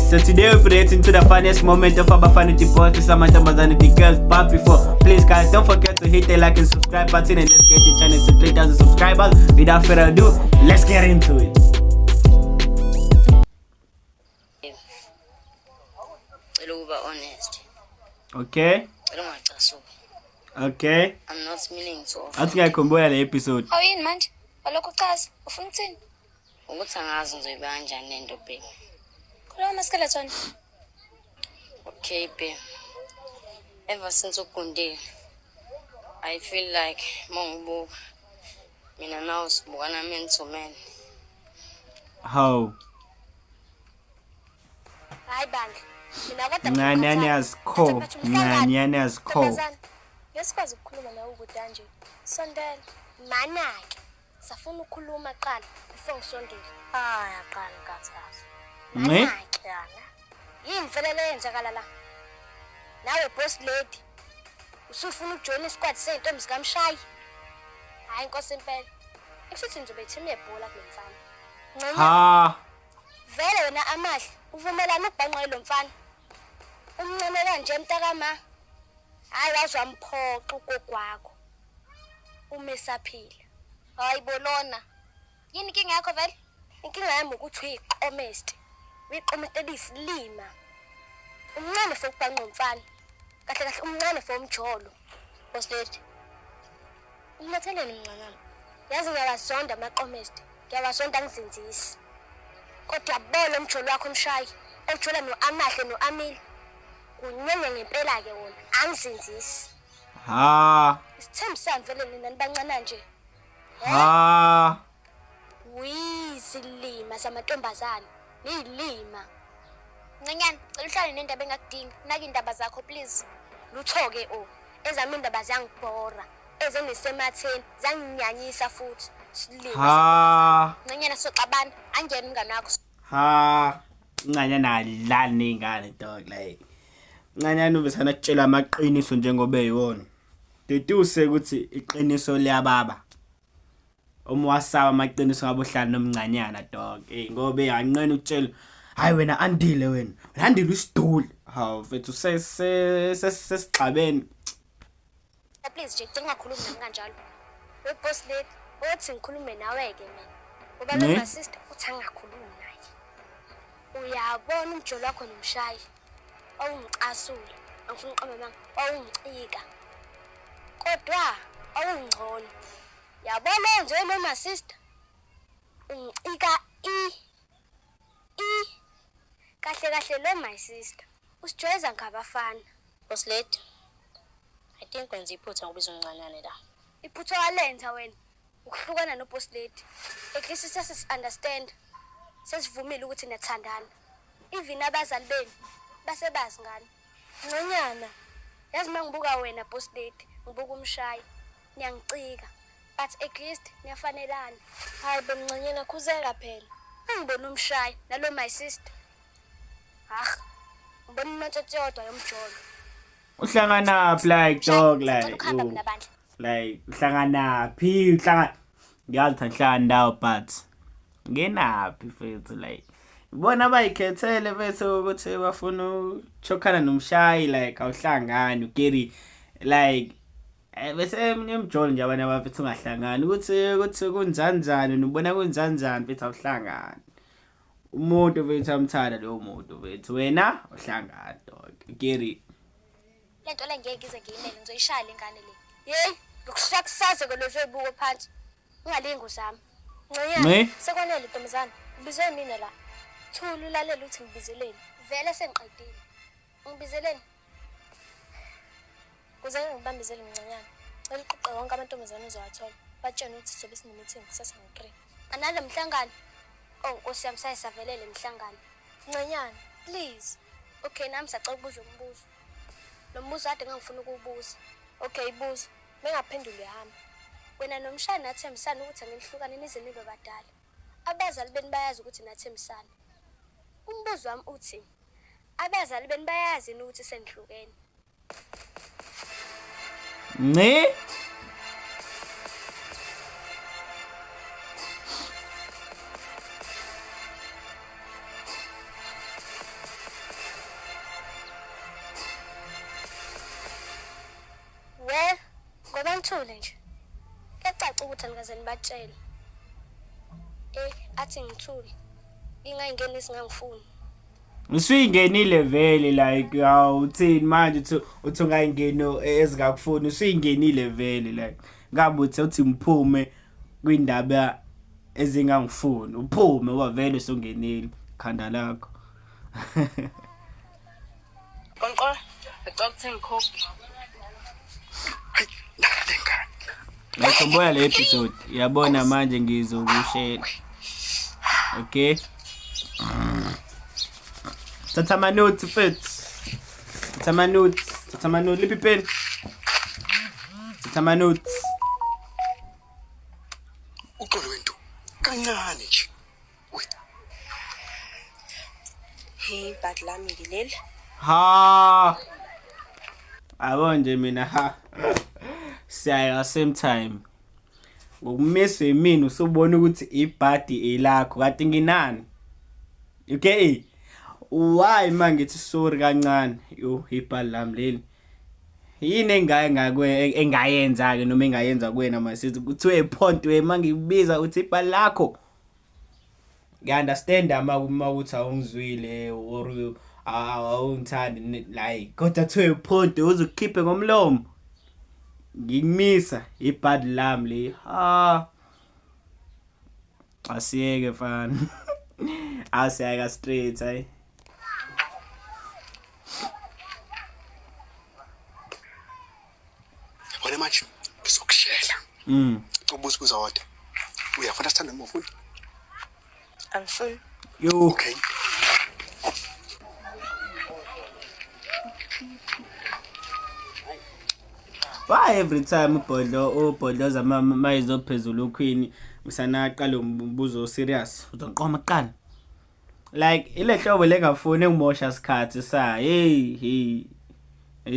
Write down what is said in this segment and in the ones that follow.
Guys, so today we're reacting to the funniest moment of Abafana Divorce Samantombazane the Girls part before. Please guys, don't forget to hit the like and subscribe button and let's get the channel to 3,000 subscribers. Without further ado, let's get into it. Cela ukuba honest. Okay. Cela ungacasuki. Okay. I'm not meaning to offend. Athi ngiyakhumbula le episode. Awuyini manje? Walokhu uchaza, ufuna ukuthini? Ukuthi angazi ngizoyiba kanjani lento babe. Khuluma skeleton. Okay babe. Ever since ugundile, I feel like mangibuka mina nawe sibukana man to man. How? Hayi bandla. Mina kodwa Ncanyane yazikho. Ncanyane yazikho. Ngesikwazi ukukhuluma nawe ukude kanje. Sondela. Mana-ke. Safuna ukukhuluma qala before ngisondele. Hayi aqala nkathazo. Nce? Mana-ke yana. Yini vele le yenzakala la? Nawe boss lady. Usufuna ukujoyina isikwadi sey'ntombi zikamshayi? Hhayi inkosi impela. Kushuthi nizobe team yebhola kulo mfana. Ncanyana. Ha. Vele wena amahle uvumelana ukubhanqa yilo mfana. Umncane kanje mntakama. Hayi waze wamphoxa ugogwakho. Uma esaphila. Hayi bolona. Yini inkinga yakho vele? Inkinga yami ukuthi uyiqomesti. Uyiqomesti eliyisilima. Umncane for ukubhanqa umfana. Kahle kahle umncane for umjolo. Boss lady. Umletheleni mncanami. Yazi ngiyawazonda amaqomesti. Ngiyawazonda angizenzisi. Kodwa bona umjolo wakho mshayi. Ojola no-Amahle no-Amile. Kunyanya ngempela-ke wona. Angizenzisi. Ha. Isithembu sami vele nina nibancane nje. Ha. Wizilima zamantombazane. Niyilima. Ncinyane, cela uhlale nendaba engakudingi. Naka indaba zakho please. Lutho-ke o. Ezami indaba ziyangibhora. Ezenisematheni zanginyanyisa futhi. Silima. Ha. Ncinyane soxabana. Angene umngane wakho. Ha. Ncanyana adlali nezingane dog like. Ncanyana uvesana kutshela amaqiniso njengoba eyiwona. Deduse ukuthi iqiniso liyababa. Uma wasaba amaqiniso ngabe uhlala nomncanyana dog. Hey ngoba eyanqena ukutshela hayi wena andile wena. Wena andile usiduli. Hawu mfethu sesixabene. Please nje cela ungakhulumi nami kanjalo. We boss lady, othi ngikhulume nawe-ke mina. Ngoba Ne? lo my sister uthi angakhulumi naye. Uyabona umjolo wakho nomshayi. Awungicasula, angifuni uqamba amanga, wawungicika. Kodwa awungcono. Yabona nje lo my sister. Ungicika i i kahle kahle lo my sister. Usijwayeza ngabafana. Boss lady. I think wenza iphutha ngokubiza umncanyane la. Iphutha walenza wena ukuhlukana no-boss lady. At least sesi-understand. Sesivumile ukuthi niyathandana. Even abazali benu basebazi ngani. Ncanyana, yazi uma ngibuka wena boss lady, ngibuka umshayi, niyangicika. But at least niyafanelana. Hayi bo Mncanyana khuzeka phela. Angibona umshayi nalo my sister. Ah, ngibona inontshotsho yodwa yomjolo. Uhlanganaphi like dog Mshayi, like. sicela ukuhamba oh. mina bandla. Like uhlanganaphi uhlangana ngiyazi ukuthi angihlangani ndawo but ngenaphi mfethu like bona abayikhethele mfethu ukuthi bafuna ukuchokhana nomshayi like awuhlangani ugeri like bese eminye imijolo nje abanye abafethu ungahlangani ukuthi ukuthi kunjanjani ubona kunjanjani mfethu awuhlangani umuntu mfethu amthanda lowo muntu mfethu wena uhlangani dog geri Lento le ngeke ngize ngiyimele ngizoyishaya le ngane le. Hey, ngikushaya kusaze ke lezo zibuko phansi. Ungalingi uzama. Nce? Ncinyane, sekwanele ntombazane. Ubizwe mina la. Thula ulalele ukuthi ngibizeleni. Vele sengiqedile. Ungibizeleni? Kuze ngikubambezele mncinyane. Cela uqoqe wonke amantombazane ozowathola. Batshene ukuthi sizobe sine-meeting kusasa ngo-3. Analo mhlangano? Oh Nkosi yami saye savelele mhlangano. Ncinyane, please. Okay, nami sacela ukubuza umbuzo. Lo mbuzo kade ngangifuna ukuwubuza. Okay, buza. Mengaphendula uyahamba. Wena nomshana nathembisana ukuthi angenihlukane nize nibe badala. Abazali benu bayazi ukuthi nathembisana. Umbuzo wami uthi, abazali benu bayazi yini ukuthi senihlukene? Nce? Nithule nje. Kuyacaca ukuthi anikaze nibatshele. Eh, athi ngithule. Ngingayingeni singangifuni. Usuyingenile vele like awuthini manje uthi ungayingeni ezingakufuni usuyingenile vele like ngabe uthi ngiphume kwindaba ezingangifuni uphume ngoba vele usungenile khanda lakho. Qonqo, ngicela ukuthenga ikhophi. Ngiyakhumbula le episode. Yabona manje ngizokushela. Okay. Thatha ama notes mfethu. Thatha ama notes. Thatha ama notes. Liphi pen? Thatha ama notes. Uxolo wento. Kancane nje. Hey, bad lami ke leli. Ha. Abo nje mina ha. Siyaya same time. Ngokumiswa yimina usubona ukuthi ibhadi elakho kanti nginani. Okay. Why mangithi sorry kancane? Yo, ibhadi lami leli. Yini engaye ngakwe engayenza ke noma engayenza kuwena masithi kuthiwe point we mangikubiza uthi ibhadi lakho. Ngiya-understand uma ukuthi awungizwile or awungithandi like kodwa kuthiwe point uze ukukhiphe ngomlomo. Ngikumisa ibhadi lami le. Ha. Asiyeke mfana. Asiyeka straight hayi. Wena manje ngizokushela. Ubuza ubuza wodwa. Uyafuna sithanda noma ufuna? Angifuni. Yo. Okay. Why every time ubhodlo ubhodloza mayizophezulu uQueen usanaqala umbuzo serious uzonqoma kuqala. Like ile hlobo lengafuni ngimosha isikhathi sa hey hey.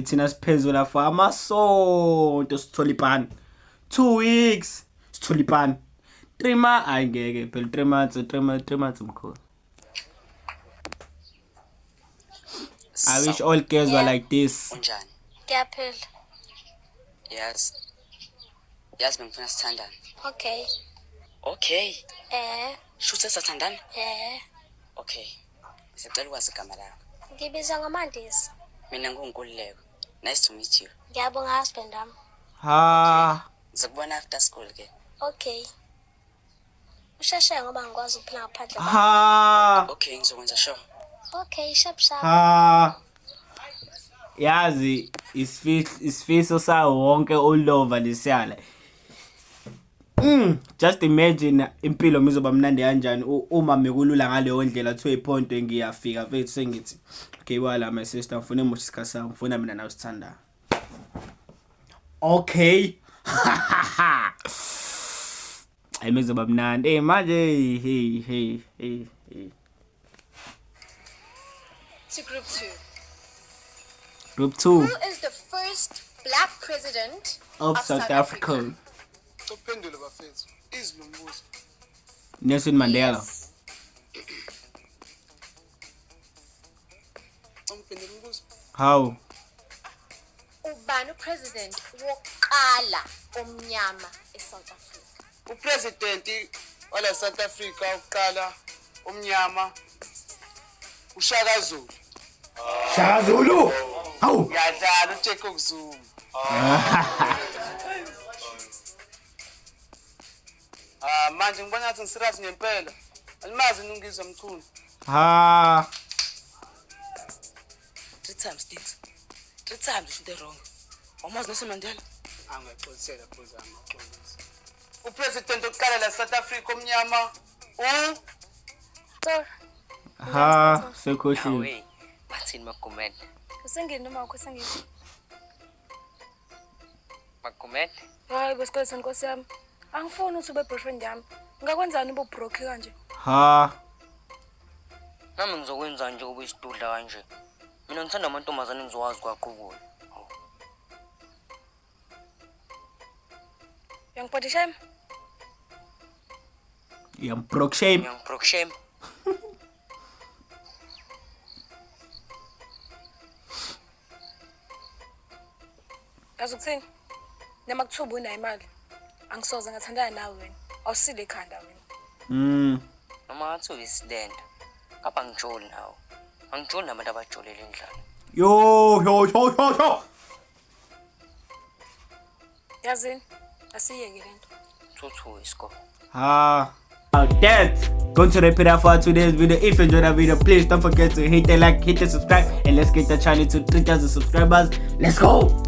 Thina siphezula for amasonto sithola ipani. 2 weeks sithola ipani. 3 months ayi ngeke phela 3 months 3 months 3 months mkhulu. I wish all girls were like this. Unjani? Ngiyaphila. Yazi. Yazi bengifuna sithandane. Okay. Okay. Eh, Shuthe sithandana? eh. Okay. Ngisacela ukwazi igama lakho. Ngibizwa ngoMandisa. Mina nginguNkululeko. Nice to meet you. Ngiyabonga husband wami. Ha. Ngizokubona after school ke. Okay. Usheshe ngoba ngikwazi ukuphila ngaphandle kwakho. Ha. Okay, ngizokwenza sure. Okay, sharp sharp. Ha. Yazi isifiso sawo wonke ulova lesiyala. Just imagine impilo mizoba mnandi kanjani uma mekulula ngaleyo ndlela kuthiwe iphonto ngiyafika mfethu sengithi okay wala my sister ngifuna imosha isikhathi sami ngifuna mina nawe sithandana. Okay. Hayi mizoba mnandi. Hey manje hey hey hey hey. To group 2. Group 2. Who is the first black president of South Africa? Uphendule bafethu. Izwi lombuzo. Nelson Mandela. Yes. Umphendule umbuzo. How? Ubani upresident wokuqala omnyama eSouth Africa? Upresident wala South Africa uqala omnyama uShaka Zulu. Shaka Zulu. Hawu. Ngiyadlala uJacob Zuma. Ah manje ngibona ngathi ngiserious ngempela. Alimazi ningizwa mchunu. Ha. 3 times 6. 3 times usho into wrong. Awumazi Nelson Mandela? Angaxolisela phuza angaxolisa. Upresident oqala la South Africa omnyama u Sorry. Ha, sekhohliwe. Awe. Bathini Magumede? Usengeni noma awukho sengeni? Magumede? Hayi bo Skeleton nkosi yami. Angifuni ukuthi ube boyfriend yami. Ngakwenzani ube broke kanje? Ha. Nami ngizokwenza nje ube isidudla kanje. Mina ngithanda amantombazane engizowazi kwaqukula. Uyangibody shame? Uyambroke shame. Ngiyangibroke shame. Yazi ukuthini? Noma kuthiwa ubunayo imali, angisoze ngathandana nawe wena. Awusile ekhanda wena. Noma ngathi uyisilenda, kapha angijoli nawe. Angijoli nabantu abajolela indlala. Yo yo yo yo yo. Yazini, asiyeke lento. Thuthu isikole. Ah. That's going to wrap it up for today's video. If you enjoyed that video, please don't forget to hit the like, hit the subscribe, and let's get the channel to 3,000 subscribers. Let's go.